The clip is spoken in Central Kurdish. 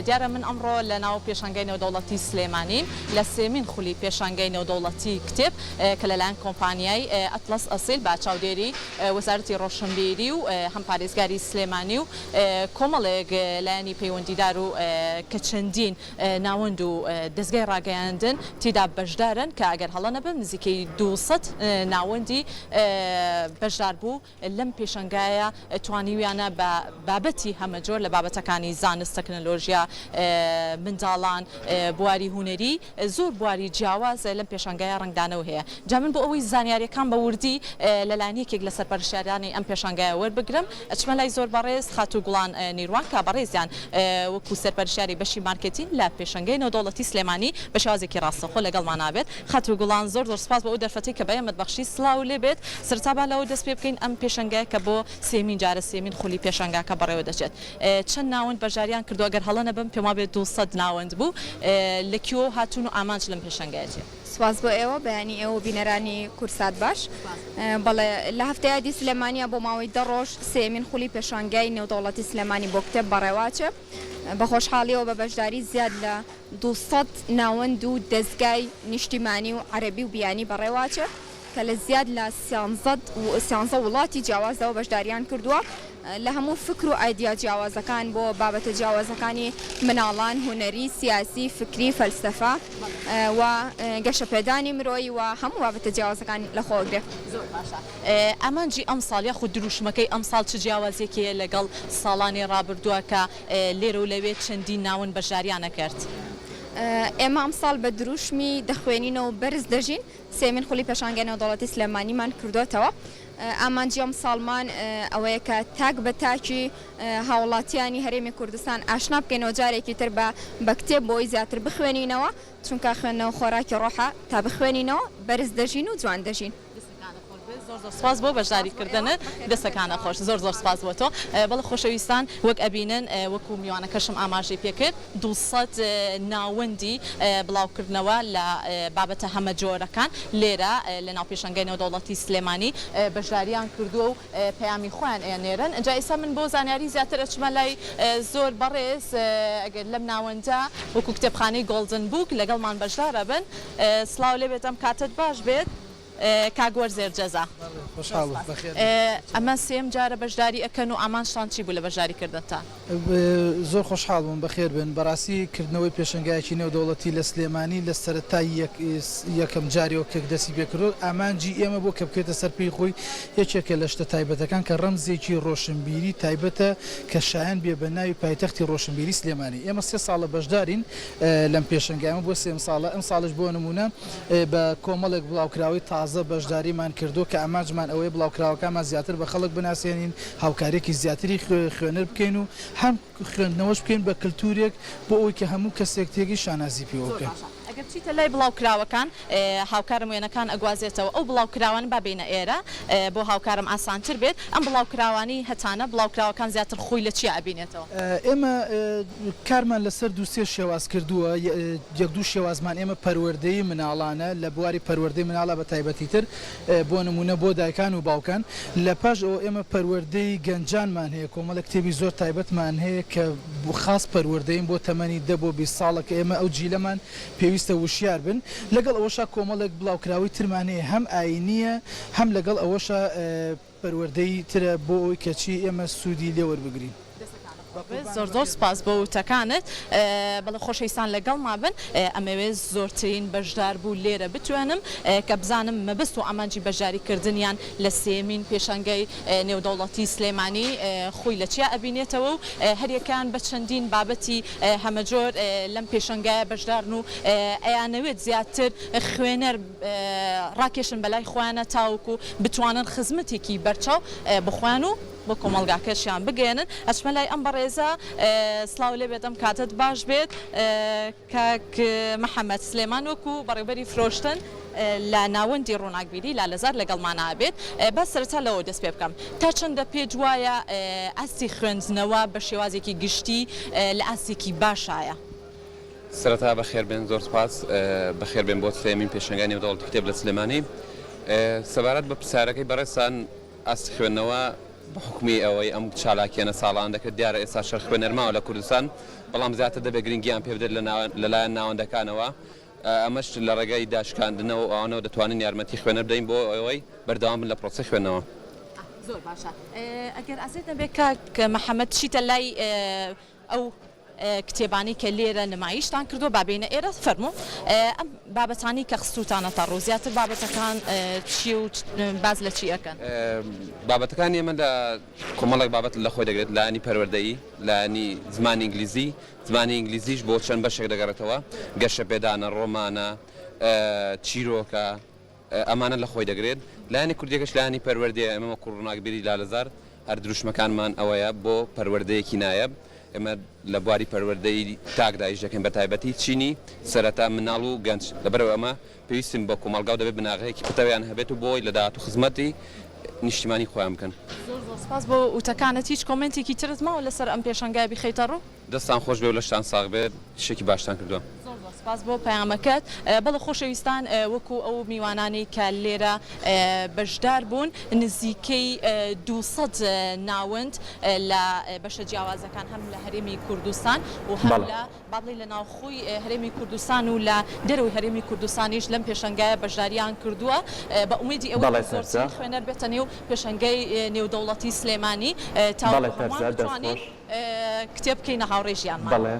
دیارە من ئەمڕۆ لە ناو پێشانگای نێودەوڵەتی سلێمانیم لە سێمین خولی پێشانگای نێودەوڵەتی کتێب کە لەلایەن کۆمپانیای ئەتڵەس ئەسیل بە چاودێری وەزارەتی ڕۆشنبیری و هەم پارێزگاری سلێمانی و کۆمەڵێک لایەنی پەیوەندیدار و کە چەندین ناوەند و دەزگای ڕاگەیاندن تیدا بەشدارن کە ئەگەر هەڵە نەبم نزیکەی 200 ناوەندی بەشداربوو لەم پێشەنگایە توانیویانە بە بابەتی هەمەجۆر لە بابەتەکانی زانست، تەکنەلۆژیا، منداڵان، بواری هونەری، زۆر بواری جیاواز لەم پێشانگایە ڕەنگدانەوە هەیە. جا من بۆ ئەوەی زانیارییەکان بە وردی لە لایەن یەکێک لە سەرپەرشتیارانی ئەم پێشانگایە وەربگرم، ئەچمە لای زۆر بەڕێز خاتوو گوڵان نیروان کە بەڕێزیان وەکوو سەرپەرشتیاری بەشی مارکێتین لە پێشەنگای نێودەوڵەتی سلێمانی بە شێوازێکی ڕاستەوخۆ لەگەڵمان ئابێت. خاتوو گوڵان زۆر زۆر سوپاس بۆ ئەو دەرفەتەی کە بە ئێمەت بەخشی. سڵاوو لێ بێت. سەرەتا با لەوە دەست پێ بکەین ئەم پێشەنگایە کە بۆ سێیەمین جارە سێیەمین خولی پێشانگاکە بەڕێوە دەچێت چەند ناوەند بەشداریان کردووە گەر هەڵە نەبم پێم وابێت 200 ناوەند بوو لە کوێوە هاتوون و ئامانج لەم پێشانگایە چیە؟ سوپاس بۆ ئێوە، بەیانی ئێوە و بینەرانی کوردسات باش. بەڵێ لە هەفتەیادی سلێمانییە بۆ ماوەی دە ڕۆژ سێیەمین خولی پێشانگای نێودەوڵەتی سلێمانی بۆ کتێب بەڕێوەئەچێ. بە خۆشحاڵییەوە بە بەشداری زیاد لە 200 ناوەند و دەزگای نیشتیمانی و عەرەبی و بیانی بەڕێوەئەچێ. کە لە زیاد لە سیانزە وڵاتی جیاوازەوە بەشداریان کردووە لە هەموو فکر و ئایدیا جیاوازەکان بۆ بابەتە جیاوازەکانی مناڵان، هونەری، سیاسی، فکری، فەلسەفە و گەشەپێدانی مرۆیی و هەموو بابەتە جیاوازەکان لەخۆ ئەگرێت. زۆر باشە ئامانجی ئەمساڵ یاخود دروشمەکەی ئەمساڵ چ جیاوازیەکی هەیە لەگەڵ ساڵانی ڕابردووە کە لێرە و لەوێ چەندین ناوەند بەشداریان ئەکرد؟ ئێمە ئەمساڵ بە دروشمی دەخوێنینەوە بەرز دەژین سێیەمین خولی پێشانگای نێودەوڵەتی سلێمانیمان کردۆتەوە، ئامانجی ئەمساڵمان ئەوەیە کە تاک بە تاکی هاوڵاتیانی هەرێمی کوردستان ئاشنا بکەینەوە جارێکی تر بە بە کتێب بۆی زیاتر بخوێنینەوە، چونکە خوێندنەوە خۆراکی ڕۆحە، تا بخوێنینەوە بەرز دەژین و جوان دەژین. دەستەکانت خۆش بێت زۆر زۆر سوپاس بۆ بەشداری کردنت. دەستەکانت خۆش زۆر زۆر سوپاس بۆ تۆ. بەڵێ خۆشەویستان وەک ئەبینن وەکو میوانەکەشم ئاماژەی پێکرد 200 ناوەندی بڵاوکردنەوە لە بابەتە هەمەجۆرەکان لێرە لە ناو پێشانگای نێودەوڵەتی سلێمانی بەشداریان کردووە و پەیامی خۆیان ئەنێرن. ئینجا ئیستا من بۆ زانیاری زیاتر ئەچمە لای زۆر بەڕێز ئەگەر لەم ناوەندە وەکو کتێبخانەی گۆڵدن بووک لەگەڵمان بەشدار ئەبن. سڵاو لێبێت ئەم کاتەت باش بێت. کاک وەرزێر جەزا. خۆشحاڵ بووم بەخێر بێن. ئەمە سێیەم جارە بەشداری ئەکەن و ئامانجتان چی بوو لە بەشداری کردنتان؟ زۆر خۆشحاڵ بووم بەخێر بێن. بەڕاستی کردنەوەی پێشەنگایەکی نێودەوڵەتی لە سلێمانی لە سەرەتای یەکەم جاریەوە کە دەستی پێکردووە ئامانجی ئێمە بووە کە بکەوێتە سەر پێی خۆی یەکێکە لە شتە تایبەتەکان کە ڕەمزێکی ڕۆشنبیری تایبەتە کە شایەن بێ بە ناوی پایتەختی ڕۆشنبیری سلێمانی ئێمە سێ ساڵە بەشدارین لەم پێشەنگایەمە بۆ سێیەم ساڵە ئەمساڵیش بۆ نموونە بە کۆمەڵێک بڵاوکراوەی تازە بەشداریمان کردووە کە ئامانجمان ئەوەیە بڵاوکراوەکانمان زیاتر بە خەڵک بناسێنین، هاوکارییەکی زیاتری خوێنەر بکەین و هەم خوێندنەوەش بکەین بە کلتوورێک بۆ ئەوەی کە هەموو کەسێک تێگەی شانازی پێوە زۆر بکەن. باشە ئەگەر بچیتە لای بڵاوکراوەکان هاوکارم وێنەکان ئەگوازێتەوە ئەو بڵاوکراوانە با بێینە ئێرە بۆ هاوکارم ئاسانتر بێت ئەم بڵاوکراوانەی هەتانە بڵاوکراوەکان زیاتر خۆی لە چیا ئەبینێتەوە؟ ئێمە کارمان لەسەر دوو سێ شێواز کردووە، یەک دوو شێوازمان ئێمە پەروەردەی مناڵانە لە بواری پەروەردەی مناڵا بە تایبەتیتر بۆ نموونە بۆ دایکان و باوکان، لە پاش ئەوە ئێمە پەروەردەی گەنجانمان هەیە کۆمەڵێک کتێبی زۆر تایبەتمان هەیە کە خاس پەروەردەین بۆ تەمەنی دە بۆ 20 ساڵە کە ئێمە ئەو جیلەمان پێویستە وشیار بن، لەگەڵ ئەوەشا کۆمەڵێک بڵاوکراوەی ترمان هەیە هەم ئایینییە هەم لەگەڵ ئەوەشا پەروەردەی ترە بۆ ئەوەی کە چی ئێمە سوودی لێ وەربگرین. دەستەکانت خۆش بێت زۆر زۆر سوپاس بۆ وتەکانت. بەڵێ خۆشەویستان لەگەڵما بن ئەمەوێت زۆرترین بەشداربوو لێرە بتوێنم کە بزانم مەبەست و ئامانجی بەشداری کردنیان لە سێیەمین پێشانگای نێودەوڵەتی سلێمانی خۆی لە چیا ئەبینێتەوە و هەریەکەیان بە چەندین بابەتی هەمەجۆر لەم پێشانگایە بەشدارن و ئەیانەوێت زیاتر خوێنەر ڕاکێشن بەلای خۆیانە تاوەکو بتوانن خزمەتێکی بەرچاو بۆ خۆیان و بۆ کۆمەڵگاکەشیان بگەیەنن. ئەچمە لای ئەم بەڕێزە سڵاو لێبێت ئەم کاتەت باش بێت کاک محەمەد سلێمان وەکو بەڕێوبەری فرۆشتن لە ناوەندی ڕووناکبیری لالەزار لەگەڵمانا ئەبێت با سەرەتا لەوە دەست پێ بکەم تا چەندە پێت وایە ئاستی خوێندنەوە بە شێوازێکی گشتی لە ئاستێکی باشایە؟ سەرەتا بەخێربێن زۆر سوپاس. بەخێربێن بۆ سێیەمین پێشەنگای نێودەوڵەتی کتێب لە سلێمانی. سەبارەت بە پرسیارەکەی بەڕێزتان ئاستی خوێندنەوە. بە حوکمی ئەوەی ئەم چالاکییانە ساڵانە دەکرێت، دیارە ئێستا شەر خوێنەر ماوە لە کوردستان، بەڵام زیاتر دەبێت گرنگییان پێ بدرێت لەلایەن ناوەندەکانەوە، ئەمەش لە ڕێگای داشکاندنەوە و ئەوانەوە دەتوانین یارمەتی خوێنەر بدەین بۆ ئەوەی بەردەوام بن لە پرۆسەی خوێندنەوە. زۆر باشە ئەگەر ئەزێت نەبێت کاک محەمەد بچیتە لای ئەو کتێبانەی کە لێرە نمایشتان کردووە با بێینە ئێرە فەرموو ئەم بابەتانەی کە خستووتانەتە ڕوو زیاتر بابەتەکان چییە و باس لە چی ئەکەن؟ بابەتەکانی ئێمە لە کۆمەڵێک بابەت لە خۆی دەگرێت لایەنی پەروەردەیی، لایەنی زمانی ئینگلیزی، زمانی ئینگلیزیش بۆ چەند بەشێک دەگەڕێتەوە، گەشەپێدانە، ڕۆمانە، چیرۆکە، ئەمانە لە خۆی دەگرێت. لایەنی کوردییەکەش لایەنی پەروەردەیە، ئێمە وەکو ڕووناکبیری لالەزار هەر دروشمەکانمان ئەوەیە بۆ پەروەردەیەکی نایەب، ئێمە لە بواری پەروەردەی تاکدا ئیش دەکەین بەتایبەتی چینی سەرەتا منداڵ و گەنج، لەبەرئەوەی ئەمە پێویستن بە کۆمەڵگا و دەبێت بناغەیەکی پتەویان هەبێت و بۆی لە داهاتوو خزمەتی نیشتیمانی خۆیان بکەن. زۆر زۆر سپاس بۆ وتەکانت، هیچ کۆمێنتێکی ترت ماوە لەسەر ئەم پێشانگایە بیخەیتە ڕوو؟ دەستتان خۆش بێ و لەشتان ساغ بێت، ئیشێکی باشتان کردووە. زۆر زۆر سپاس بۆ پەیامەکەت. بەڵێ خۆشەویستان وەکو ئەو میوانانەی کە لێرە بەشدار بوون نزیکەی 200 ناوەند لە بەشە جیاوازەکان هەم لە هەرێمی کوردستان و هەم بەڵێ. لە با بڵێین لە ناوخۆی هەرێمی کوردستان و لە دەرەوەی هەرێمی کوردستانیش لەم پێشەنگایە بەشداریان کردووە بە ئومێدی ئەوەی بەڵێ کە زۆرترین تەرزە. خوێنەر بێتە نێو پێشەنگای نێودەوڵەتی سلێمانی بەڵێ تاوەکو هەمووان تەرزە دەست بتوانین خۆش. کتێب بکەینە هاوڕێی ژیانمان. بەڵێ.